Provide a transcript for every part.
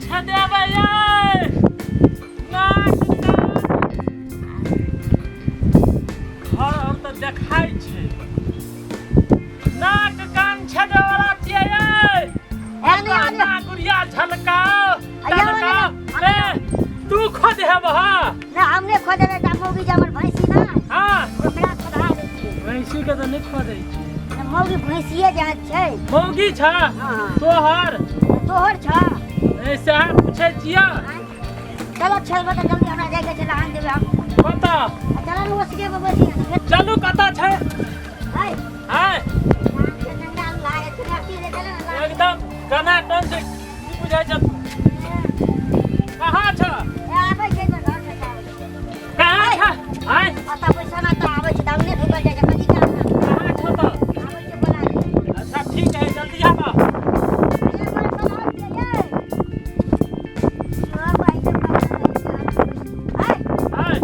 छेदेबै यै नाक कान घर और तऽ देखाइ छै नाक कान छेदे वाला छियै यै आने आने ना गुड़िया झलकाओ आया, झलकाओ रे तू खोद हेबह ना हमने खोदले त मौगी जे हमर भैंसी ना हाँ हमरा खोदा दै छियै भैंसी के तऽ नहि खोदै छै ना मौगी भैंसिए जहाँ छै मौगी छ हाँ। तोहर तोहर छ ए सएह पूछै छियै चलो छेदबै तऽ जल्दी हमरा जाइके छै लहान देबै हम कतऽ आ चलो ने ओसके पर बैसी ने फेर चलू कतऽ छै है आँय नाम के नंगा लागे छै अथी रे चलो ने लागे एकदम कना टन छै की बुझाइ छ कहाँ छ ए आबै छै तऽ घर से आबै छै कहाँ छ आँय अतऽ पैसा ना तऽ आबै छै तऽ अपने ढुकल जाइ छै कथी काम कहाँ छ तऽ आबै छै बोला दे अच्छा ठीक है जल्दी आबऽ आँय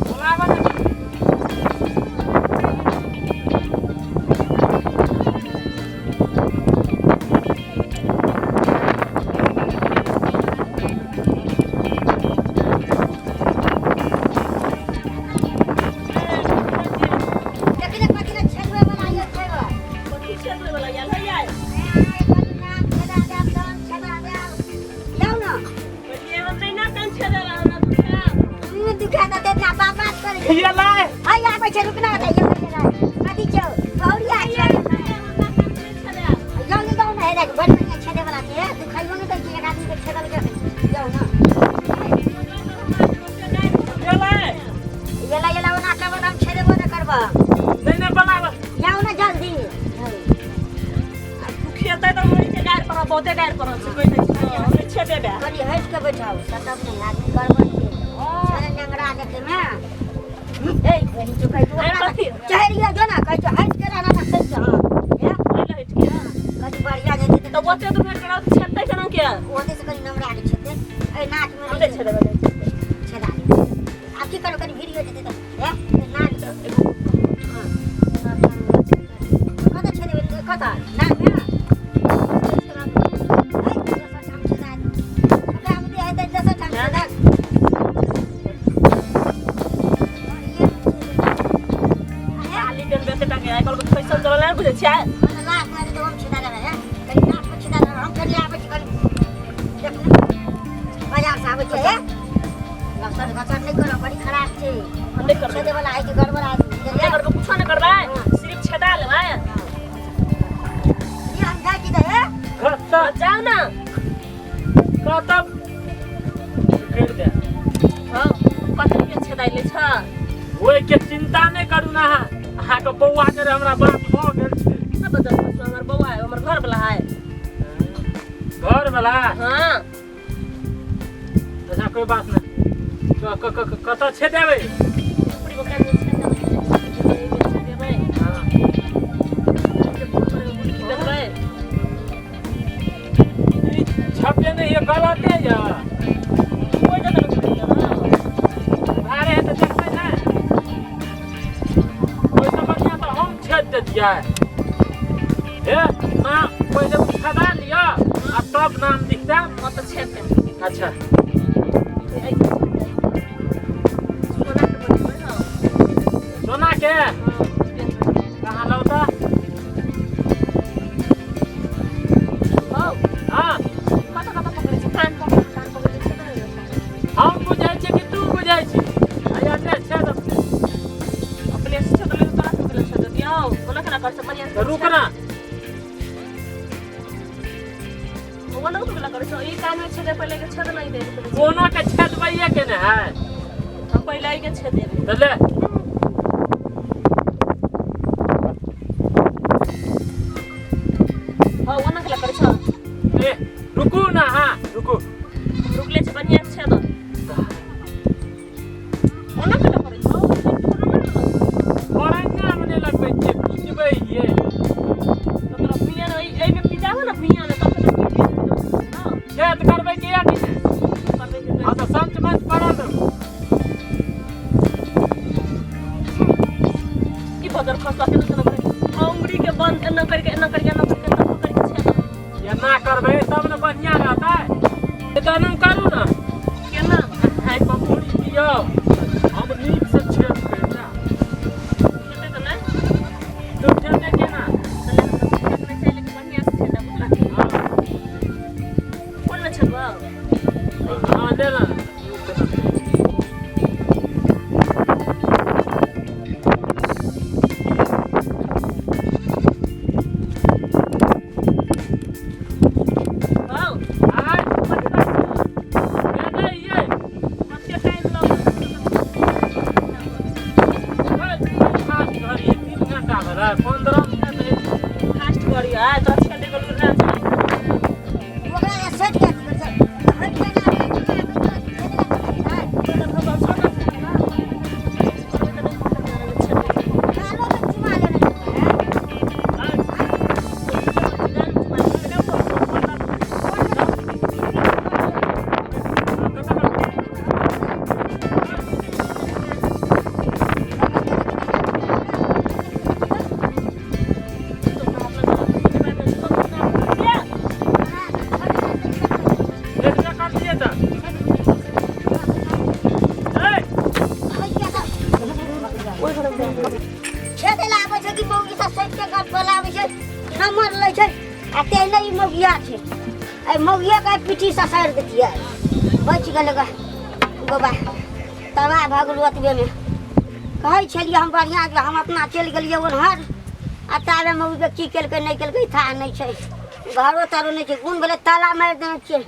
बोलाबऽ ने कथी छेदबै वाला आयल है यै पहिले हम नहि ना कान छेदल हमरा दुखा ये लाय ये लाय येला येला ओना करबो तऽ हम छेदेबो नहि करबो नहीं नहीं बोलाबऽ जाउ ने जल्दी दुखेतै तऽ मरि के गारि पड़ब बहुते गारि पड़ल छै कहि दै छी हम नहि छेदेबै कनि हटि कऽ बैठाउ सटब नहि आदमी गड़बड़ छै छेदे नेंगरा देखैमे ए बहिन चुकै तू अरे कथी? चढ़ि गेल जो ना कहै छौ हटि कऽ रहना ना खसि हँ हे ओहि लए हटि के कनि बढ़िया जेतै तऽ ओते दूर हटि के रहत छेदतै केना के ओते से कनि नमरा के छेदे एहि नाकमे हम नहि छेदेबै नहि छेदेबै। छेदा आब की करू कनि भिड़ियो जेतै तऽ हे नाक हँ कतऽ छेदेबै कतऽ नाकमे खाली पेन बेते टाके आइ काल्हि फैशन चलल नहि बुझै छियै हम नहि करबै हम नहि करबै कुछो नहि करबै सिर्फ छेदा लेबै कतऽ जाउ ने कतऽ करि दे हँ कते रुपया छेदाइ लै छ ओहिके चिंता नहि करू ने अहाँ अहाँके बौआ के हमरा बात भऽ गेल छै कितना बजल हमर बौआ है हमर घर वाला है घर वाला हाँ अच्छा कोई बात नहीं कतऽ छेदेबै ऊपरी बकरा में छेदेबै हाँ की देबै ई छपे नहीं ये गलते ये कोइ जगह नहि छेदेबै भारे है तऽ देखबै ने ओहिसँ बढ़िआँ तऽ हम छेद देतियै हे ना पहिले ओ छेदा लिअ आ तब नाम लिख देब हाँ तऽ छेद दे अच्छा सोना के बनेबै हँ सोना के कहाँ लौ तऽ हौ हाँ कतऽ कतऽ पकड़ै छै कान पकड़ कान पकड़ै छै तऽ हम बुझै छी कि तू बुझै छी हैया ने छेद अपने अपने से छेद ले तोरा से छेद दियौ ओना केना कर छै बढ़िआँ तऽ रुक ना ओना केना करै छै ई कान में छेदे पहिले के छेद नहीं दे कोनो के छेदबैये के ने है हम पहिले के छेद देबै तऽ ले हँ ओना केना करै छै ए रुकू ना हाँ रुकू रुकले छै बढ़िआँ से छेद ओना केना करै छौ ओरंगा मे नहि लगबै छियै पिटबै ये तोरा भुइयाँ ने एहिमे पिटाबो ने भुइयाँ ने तब तक छेद करबै कि या कि नहि हाँ तऽ संच मंच पड़ल रहू की बदर खसला केना केना करै अंगुरी के बंद एना करके एना करके एना करके एना करके छेद एना ना करबै तब ने बढ़िया रहतै। एतना करू ने। केना? एहि पर मुड़ी दियौ, हम नीक से छेदबै ना। छेदतै तऽ नहि। तू छेदतै केना? तऽ ले, छेदना छै, लेकिन बढ़िआँ से छेदब, बुझलही? हाँ। कोन मे छेदबौ? हाँ, ले ना। हौ, आय। कथी करै छौ? ले ये। कते टाइम लगतौ? फास्ट घड़ी 3 घंटा भेलै, 15 मिनट हेतै। फास्ट करी आय, तोरा छेदे के लूरि ना छै। ओकरा जे सटि के अथी करै छै, हटि के ना, हटि के ना, कालो के चुमा लेने छै, हैं? एतना कर दिए तऽ। ए, छेदै लए आबै छै कि मौगी सब सटि के गप कऽ आबै छै, नम्बर लै छै आ तेहने ई मौगिया छै। एहि मौगिया के पीठी ससारि दैतियै। बचि गेलै ग गोबा, तबाह भऽ गेलहुँ ओतबेमे। कहै छलियै हम बढ़िआँ जे हम अपना चलि गेलियै ओन्हर आ ताबे मौगीके की केलकै नहि केलकै थाह नहि छै। घरो तरो नहि छै, गुण भेलै ताला मारि देने छियै।